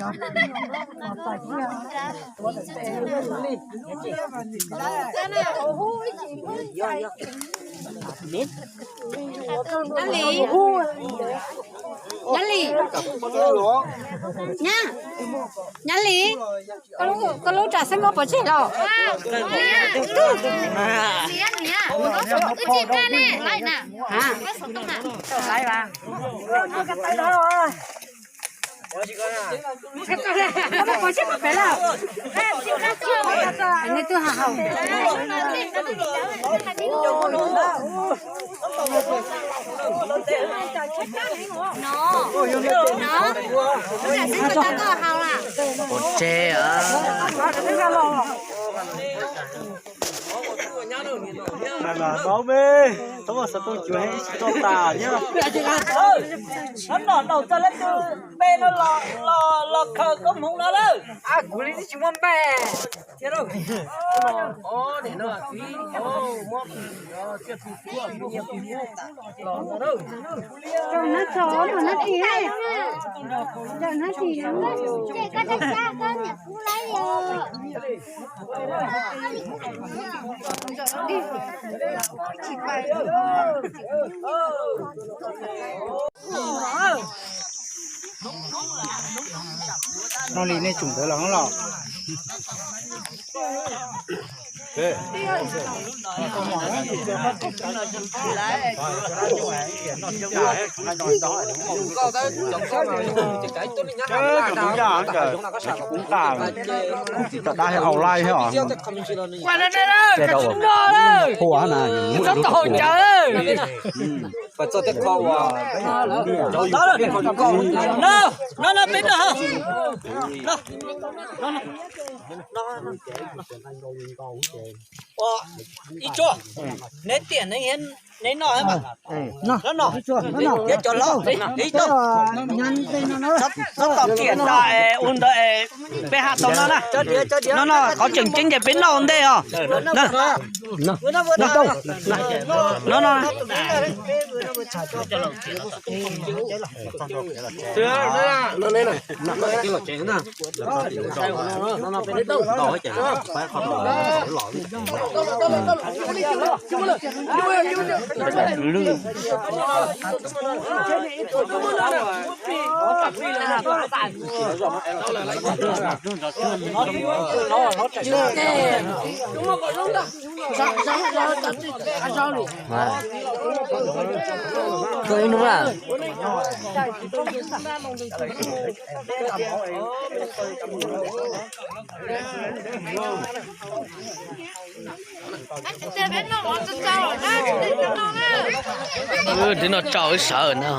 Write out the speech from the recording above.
Nyab Lis, Nyab Lis, Nyab Lis, koj lub tsam xeeb muab pov tseg los? Pov tseg. Tau me, tau xav tau cuav ib tsis tau tas nyob. Nov nom daus txog leej twg npe no los khaws koob hmoov no lawm. Kuv li tsis muaj npe. No li nej tsum ntawd los los. Kuv yam, kuv tsis tau dab au laij thiab os. Ces rau, hua na, txhob tau caw. No, no, peb no. Ib tsuag, neb tiam neb noj mas. Neb cov laus, ib tug. Txhob tom kiam tas ua ntawd, peb haj tau noj na. No no, qhov tseem ceeb ces peb noj ua ntej os. No no. Ib hnub na. Twb noj tsau wb sawv na.